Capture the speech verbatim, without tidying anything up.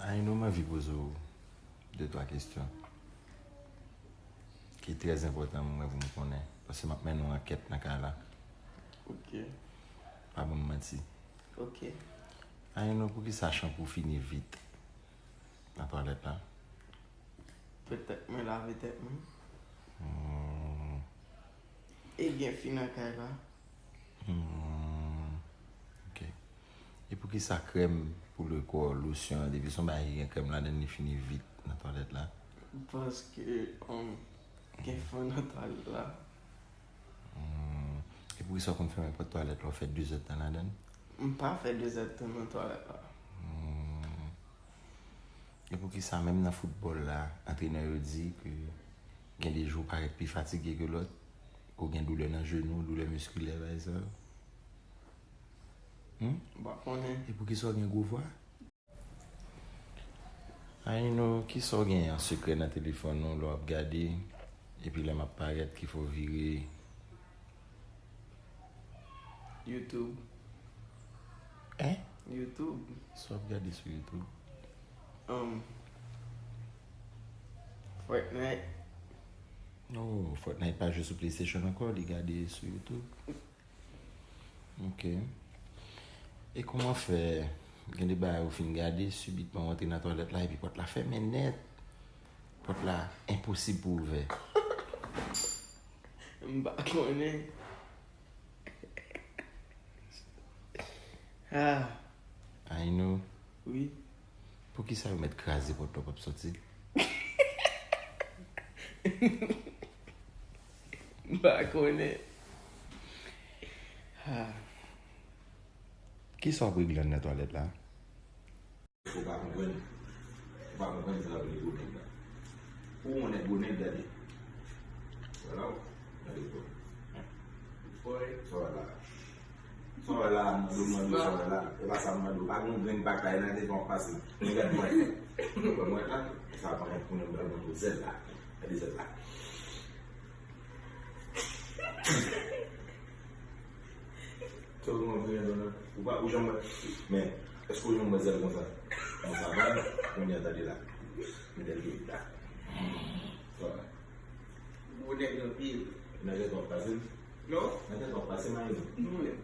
Ayino, m anvi poze w de twa kesyon ki trè enpòtan mwen pou m konnen, paske m ap mennen yon ankèt nan kay la. Ok. Pa ban m manti. Ok. Ayino, poukisa chanpou fini vit nan twalèt la? Petèt mwen lave tèt mwen. Hmm. E gen fi nan kay la. Hmm. Ok. E poukisa krèm pou le kò, losyon an, depi se yon bagay ki gen krèm ladan l, li fini vit nan twalèt la? Paske, um, gen fan nan twalèt la. Hmm. E poukisa w konn fèmen pòt twalèt la, w fè dezòd tan ladan l? M pa fè dezòd tan nan twalèt la. Hmm. E poukisa menm nan foutbòl la, antrenè yo di ke gen de jou w parèt pi fatige ke lòt, ke w gen doulè nan jenou, doulè miskilè, bagay sa yo? Hmm? M pa konnen. E poukisa w gen gwo vwa? Ayino, kisa w gen an sekrè nan telefòn ou lè w ap gade, epi lè m ap parèt ki fè w vire? YouTube. Hein? YouTube. Sa w ap gade sou YouTube? Um, Fortnite. Oh, Fortnite pa jwe sou PlayStation ankò, li gade sou YouTube. Ok. E kòman fè gen de bagay ou fin gade, sibitman w antre nan twalèt la epi pòt la fèmen nèt? Pòt la enposib pou ouvè. M pa konnen. Ah. Ayino. Wi. Poukisa yo mèt kraze pòt la w p ap sòti? M pa konnen. Ah. Kisa w ap regle anndan twalèt la? Ou pa konprann. Ou pa konprann sa yo rele gwo nèg la. Pou yon nèg gwo nèg, gade. Vwala, gade gwo. Sa w wè la. Sa w wè la, mwen mande w sa w wè la. E pa sa m mande w. Pa gen yon grenn batay nan devan w pase. Men gade mwen. Mwen la, sa pa yon pwoblèm, gade mwen zèl la. Gade zèl la. Sa w mwen vle nan ou pa ou janm wè. Men, èske w janm wè zèl konsa? Konsa pa, kounye a tande la. Mete l vit la. Sa w wè. Gwo nèg anpil. Nan tèt w ap pase m? Non. Nan tèt w ap pase m, Ayino? Non, men.